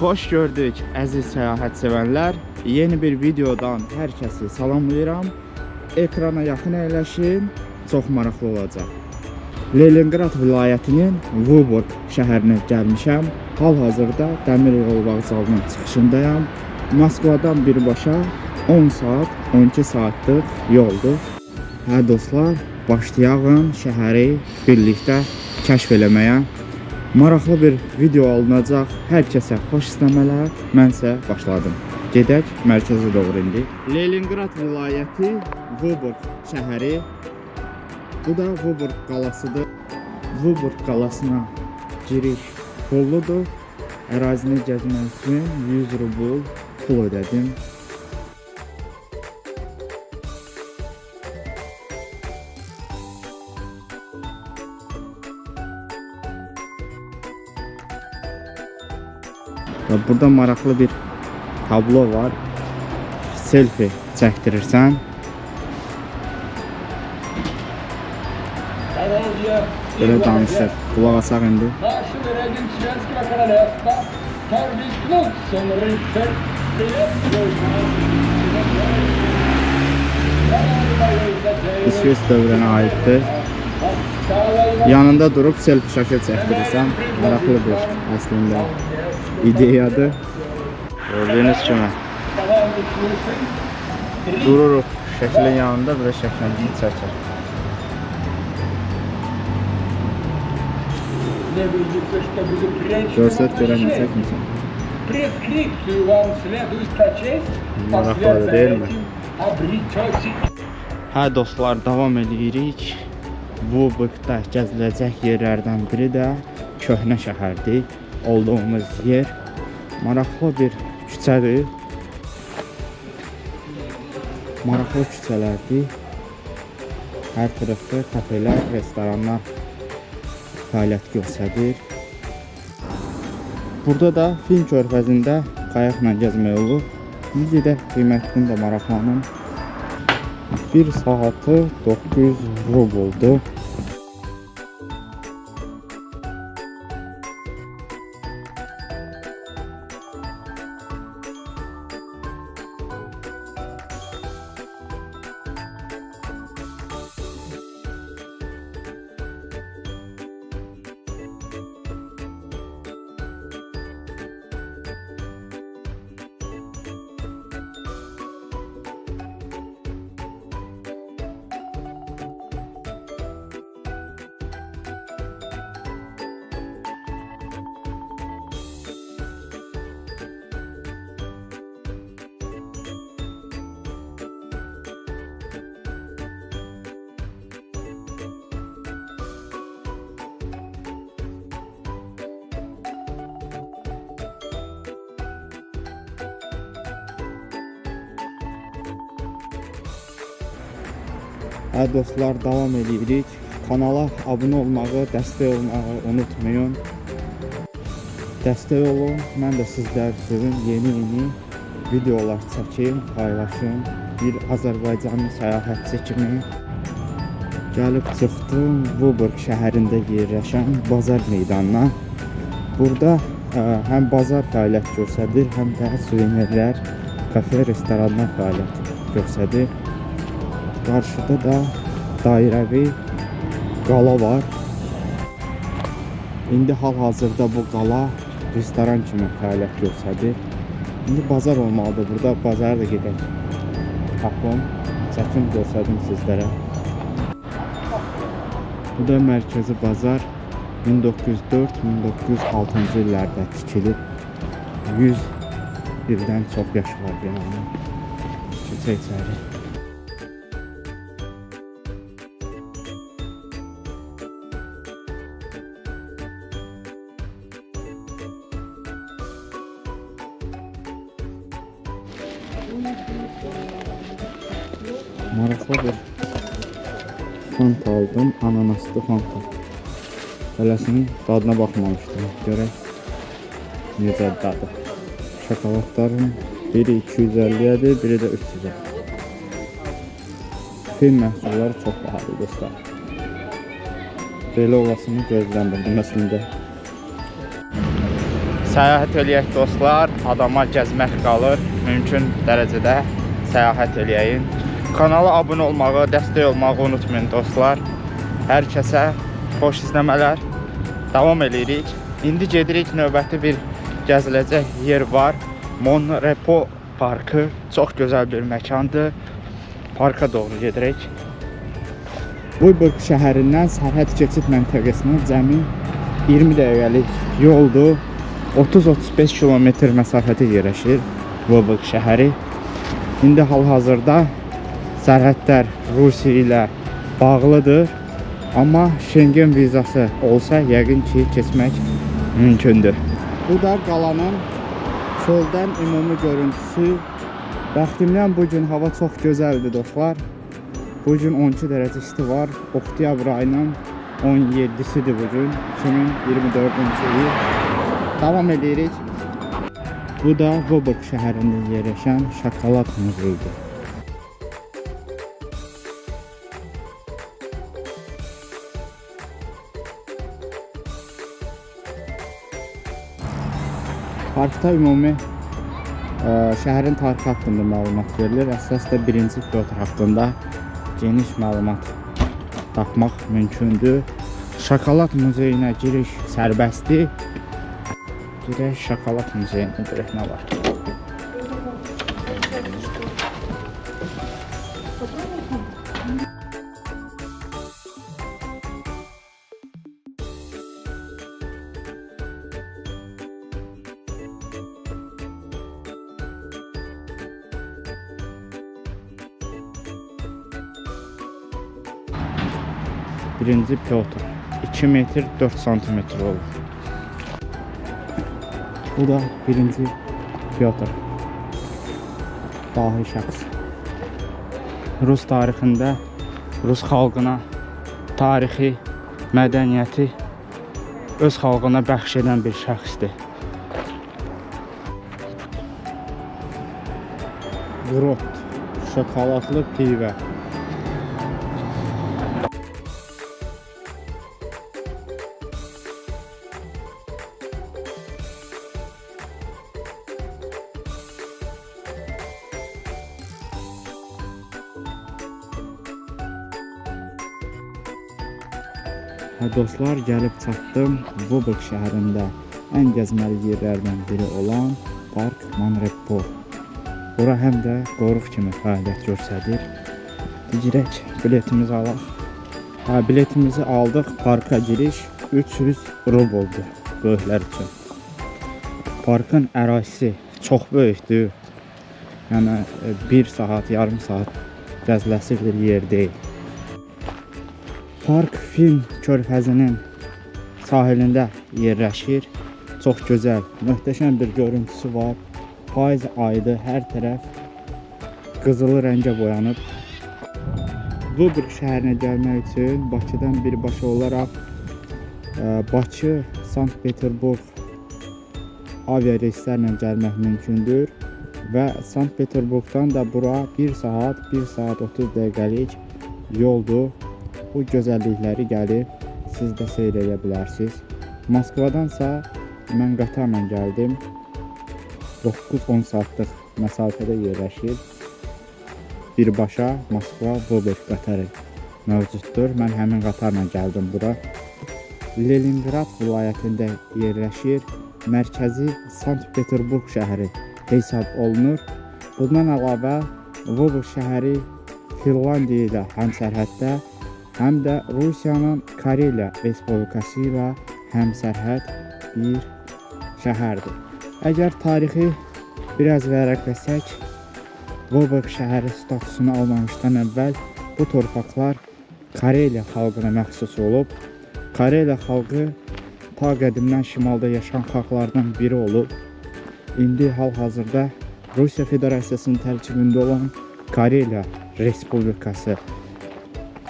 Xoş gördük əziz səyahət sevənlər. Yeni bir videodan hər kəsi salamlayıram. Ekrana yaxın əyləşin, çox maraqlı olacaq. Leningrad vilayətinin Vyborg şəhərinə gəlmişəm. Hal-hazırda dəmir yolu vağzalının çıxışındayam. Moskvadan birbaşa 10 saat, 12 saatlıq yoldur. Hə dostlar, başlayağın şəhəri birlikdə kəşf eləməyə. Maraqlı bir video alınacaq. Hər kəsə xoş istəmələr. Mən isə başladım. Gedək mərkəzə doğru indi. Leningrad vilayəti, Vyborg şəhəri. Bu da Vyborg qalasıdır. Vyborg qalasına giriş pulludur. Ərazini gəzmək üçün 100 rubl pul ödədim. Və burada maraqlı bir tablo var. Selfie çəkdirirsən. Belə danışır. Qulaq asaq indi. İsveç dövrünə aiddir. Yanında durub selfie şəkil çəkdirirsən. Maraqlı bir əslində ideyadır. Gördüyünüz kimi dururuq şəklin yanında, belə şəklini çəkir. Görsət görək nə çəkmişəm. Maraqlıdır, deyilmi? Hə dostlar, davam edirik. Vyborgda gəziləcək yerlərdən biri də köhnə şəhərdir. Olduğumuz yer maraqlı bir küçədir. Maraqlı küçələrdir. Hər tərəfdə kafelər, restoranlar fəaliyyət göstərir. Burada da Fin körfəzində qayıqla gəzmək olur. İndi gedək qiymətini də maraqlanın. Bir saatı 900 rubldur. Hə dostlar, davam edirik. Kanala abunə olmağı, dəstək olmağı unutmayın. Dəstək olun, mən də sizlər üçün yeni-yeni videolar çəkim, paylaşım. Bir Azərbaycanlı səyahətçi kimi gəlib çıxdım Vyborg şəhərində yerləşən bazar meydanına. Burada həm bazar fəaliyyət göstərir, həm də suvenirlər, kafe, restoranlar fəaliyyət göstərir. Qarşıda da dairəvi qala var. İndi hal-hazırda bu qala restoran kimi fəaliyyət göstərir. İndi bazar olmalıdır burada. Bazara da gedək. Tapım, çəkim göstərdim sizlərə. Bu da mərkəzi bazar. 1904-1906-cı illərdə tikilib. 100 ildən çox yaşı var binanın. Keçək içəri. Maraqlı bir Fanta aldım, ananaslı Fanta. Hələsinin dadına baxmamışdım. Görək necə dadı. Şokoladların biri 250-ədir, biri də 300-ə. Fin məhsulları çox bahadır dostlar. Belə olasını gözləndirdim əslində. Səyahət eləyək dostlar, adama gəzmək qalır. Mümkün dərəcədə səyahət eləyəyin. Kanala abunə olmağı, dəstək olmağı unutmayın dostlar. Hər kəsə xoş izləmələr. Davam eləyirik. İndi gedirik, növbəti bir gəziləcək yer var. Monrepo Parkı. Çox gözəl bir məkandır. Parka doğru gedirik. Vyborg şəhərindən sərhəd keçid məntəqəsinə cəmi 20 dəqiqəlik yoldur. 30-35 kilometr məsafədə yerləşir Vyborg şəhəri. İndi hal-hazırda sərhədlər Rusiya ilə bağlıdır. Amma Şengen vizası olsa yəqin ki, keçmək mümkündür. Bu da qalanın çöldən ümumi görüntüsü. Bəxtimdən bu gün hava çox gözəldir dostlar. Bu gün 12 dərəcə isti var. Oktyabr ayının 17-sidir bu gün, 2024-cü il. Davam edirik. Bu da Vyborg şəhərində yerləşən şokolad muzeyidir. Parkda ümumi şəhərin tarixi haqqında məlumat verilir. Əsas da 1-ci Pyotr haqqında geniş məlumat tapmaq mümkündür. Şokolad muzeyinə giriş sərbəstdir. Girək şokolad muzeyinə, görək nə var. Birinci Pyotr 2 metr 4 santimetr olur. Bu da 1-ci Pyotr. Dahi şəxs. Rus tarixində Rus xalqına tarixi, mədəniyyəti öz xalqına bəxş edən bir şəxsdir. Grot, şokoladlı pivə. Dostlar, gəlib çatdım Vyborg şəhərində ən gəzməli yerlərdən biri olan Park Monrepo. Bura həm də qoruq kimi fəaliyyət göstərir. Girək, biletimizi alaq. Hə, biletimizi aldıq. Parka giriş 300 rubldur böyüklər üçün. Parkın ərazisi çox böyükdür. Yəni 1 saat, yarım saat gəziləsi bir yer deyil. Park Fin körfəzinin sahilində yerləşir. Çox gözəl, möhtəşəm bir görüntüsü var. Payız ayıdır, hər tərəf qızılı rəngə boyanıb. Vyborg şəhərinə gəlmək üçün Bakıdan birbaşa olaraq Bakı, Sankt-Peterburg avia reyslərlə gəlmək mümkündür və Sankt-Peterburqdan da bura 1 saat, 1 saat 30 dəqiqəlik yoldur. Bu gözəllikləri gəlib siz də seyr edə bilərsiniz. Moskvadansa mən qatarla gəldim. 9-10 saatlıq məsafədə yerləşir. Birbaşa Moskva-Vyborg qatarı mövcuddur. Mən həmin qatarla gəldim bura. Leningrad vilayətində yerləşir. Mərkəzi Sankt-Peterburq şəhəri hesab olunur. Bundan əlavə Vyborg şəhəri Finlandiya ilə həmsərhəddə, həm də Rusiyanın Kareliya Respublikası ilə həmsərhəd bir şəhərdir. Əgər tarixi biraz vərəqləsək, Vyborg şəhəri statusunu almamışdan əvvəl bu torpaqlar Kareliya xalqına məxsus olub. Kareliya xalqı ta qədimdən şimalda yaşayan xalqlardan biri olub. İndi hal-hazırda Rusiya Federasiyasının tərkibində olan Kareliya Respublikası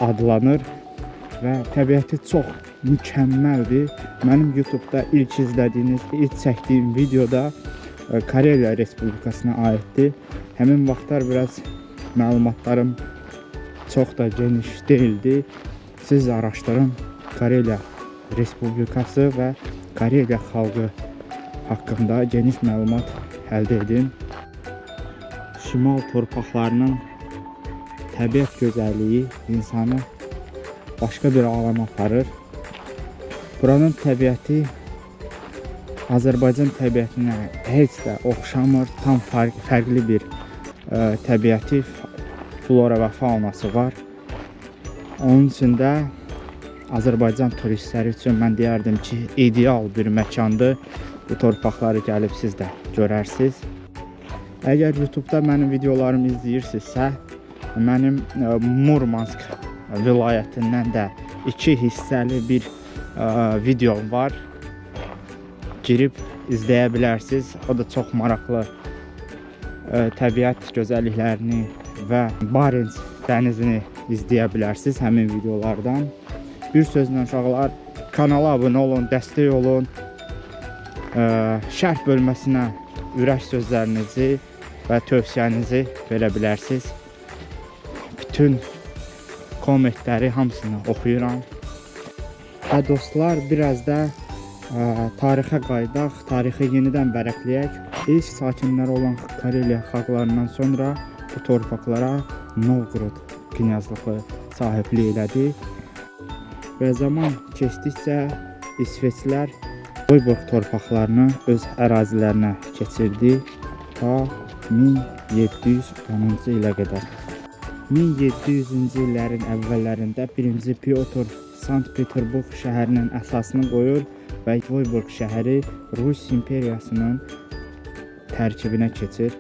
adlanır və təbiəti çox mükəmməldir. Mənim YouTube-da ilk izlədiyiniz, ilk çəkdiyim videoda Kareliya Respublikasına aiddir. Həmin vaxtlar biraz məlumatlarım çox da geniş deyildi. Siz araşdırın Kareliya Respublikası və Kareliya xalqı haqqında geniş məlumat əldə edin. Şimal torpaqlarının təbiət gözəlliyi insanı başqa bir aləmə aparır. Buranın təbiəti Azərbaycan təbiətinə heç də oxşamır. Tam fərqli bir təbiəti, flora və faunası var. Onun üçün də Azərbaycan turistləri üçün mən deyərdim ki, ideal bir məkandır. Bu torpaqları gəlib siz də görərsiniz. Əgər YouTube-da mənim videolarımı izləyirsinizsə, mənim Murmansk vilayətindən də 2 hissəli bir videom var. Girib izləyə bilərsiniz. O da çox maraqlı təbiət gözəlliklərini və Barents dənizini izləyə bilərsiniz həmin videolardan. Bir sözlə uşaqlar, kanala abunə olun, dəstək olun. Şərh bölməsinə ürək sözlərinizi və tövsiyənizi verə bilərsiniz. Bütün kommentləri hamısını oxuyuram. Və dostlar, biraz da tarixə qayıdaq, tarixi yenidən vərəqləyək. İlk sakinləri olan Kareliya xalqlarından sonra bu torpaqlara Novqorod knyazlığı sahiblik elədi. Və zaman keçdikcə İsveçlər Vyborg torpaqlarını öz ərazilərinə keçirdi ta 1710-cu ilə qədər. 1700-cü illərin əvvəllərində 1-ci Pyotr Sankt-Peterburq şəhərinin əsasını qoyur və Vyborg şəhəri Rus imperiyasının tərkibinə keçir.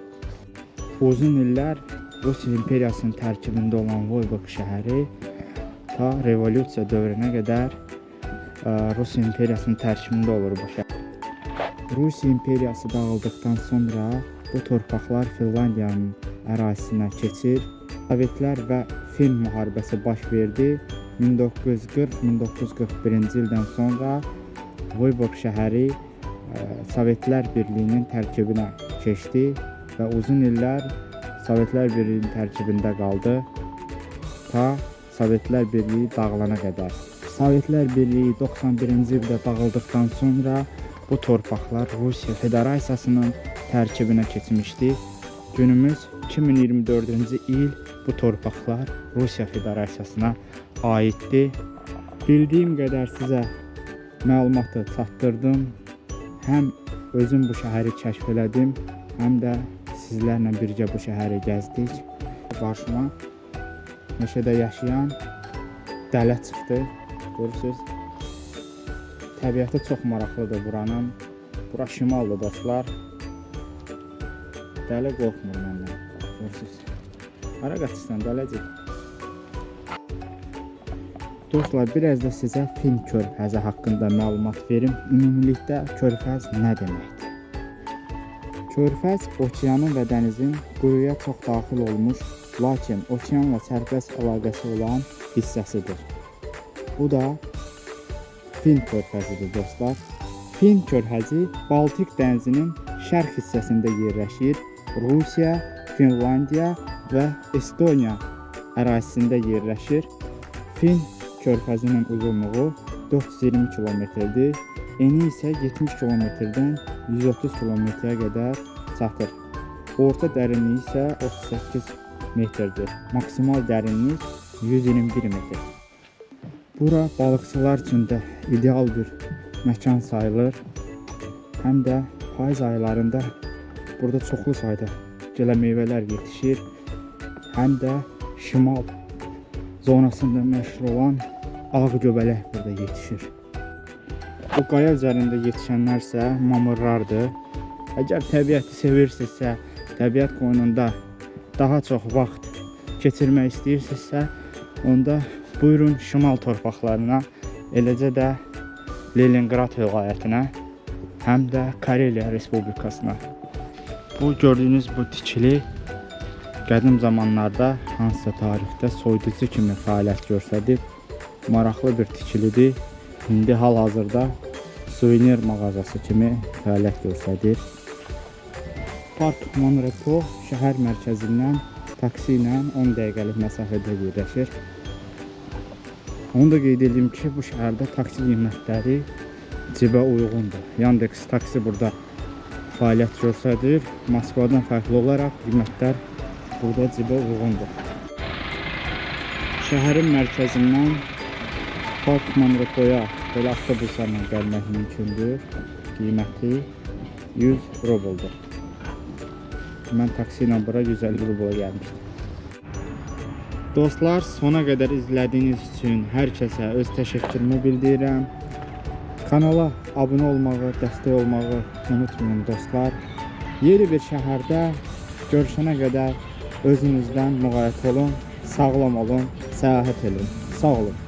Uzun illər Rus imperiyasının tərkibində olan Vyborg şəhəri ta revolyusiya dövrünə qədər Rus imperiyasının tərkibində olur bu şəhər. Rus imperiyası dağıldıqdan sonra bu torpaqlar Finlandiyanın ərazisinə keçir. Sovetlər və Fin müharibəsi baş verdi. 1940-1941-ci ildən sonra Vyborg şəhəri Sovetlər Birliyinin tərkibinə keçdi və uzun illər Sovetlər Birliyinin tərkibində qaldı ta Sovetlər Birliyi dağılana qədər. Sovetlər Birliyi 91-ci ildə dağıldıqdan sonra bu torpaqlar Rusiya Federasiyasının tərkibinə keçmişdi. Günümüz 2024-cü il bu torpaqlar Rusiya Federasiyasına aiddir. Bildiyim qədər sizə məlumatı çatdırdım. Həm özüm bu şəhəri kəşf elədim, həm də sizlərlə birgə bu şəhəri gəzdik. Qarşıma meşədə yaşayan dələ çıxdı. Görürsünüz. Təbiəti çox maraqlıdır buranın. Bura şimaldır dostlar. Dələ qorxmur məndən. Görürsünüz. Hara qaçırsan dələcik? Dostlar, biraz da sizə Fin körfəzi haqqında məlumat verim. Ümumilikdə körfəz nə deməkdir? Körfəz okeanın və dənizin quyuya çox daxil olmuş, lakin okeanla sərbəst əlaqəsi olan hissəsidir. Bu da Fin körfəzidir dostlar. Fin körfəzi Baltik dənizinin şərq hissəsində yerləşir. Rusiya, Finlandiya və Estoniya ərazisində yerləşir. Fin körfəzinin uzunluğu 420 kilometrdir. Eni isə 70 kilometrdən 130 kilometrə qədər çatır. Orta dərinliyi isə 38 metrdir. Maksimal dərinlik 121 metr. Bura balıqçılar üçün də ideal bir məkan sayılır. Həm də payız aylarında burada çoxlu sayda gilə meyvələr yetişir. Həm də şimal zonasında məşhur olan ağ göbələk burada yetişir. Bu qaya üzərində yetişənlər isə mamırlardır. Əgər təbiəti sevirsinizsə, təbiət qoynunda daha çox vaxt keçirmək istəyirsinizsə, onda buyurun şimal torpaqlarına, eləcə də Leningrad vilayətinə, həm də Kareliya Respublikasına. Bu gördüyünüz bu tikili qədim zamanlarda hansısa tarixdə soyuducu kimi fəaliyyət göstərib. Maraqlı bir tikilidir. İndi hal-hazırda suvenir mağazası kimi fəaliyyət göstərir. Park Monrepo şəhər mərkəzindən taksi ilə 10 dəqiqəlik məsafədə yerləşir. Onu da qeyd edeyim ki, bu şəhərdə taksi qiymətləri cibə uyğundur. Yandex taksi burada fəaliyyət göstərir. Moskvadan fərqli olaraq qiymətlər burada cibə uyğundur. Şəhərin mərkəzindən Park Monrepoya belə avtobuslarla gəlmək mümkündür. Qiyməti 100 rubldur. Mən taksi ilə bura 150 rubla gəlmişdim. Dostlar, sona qədər izlədiyiniz üçün hər kəsə öz təşəkkürümü bildirirəm. Kanala abunə olmağı, dəstək olmağı unutmayın dostlar. Yeni bir şəhərdə görüşənə qədər özünüzdən müğayət olun, sağlam olun, səyahət edin. Sağ olun.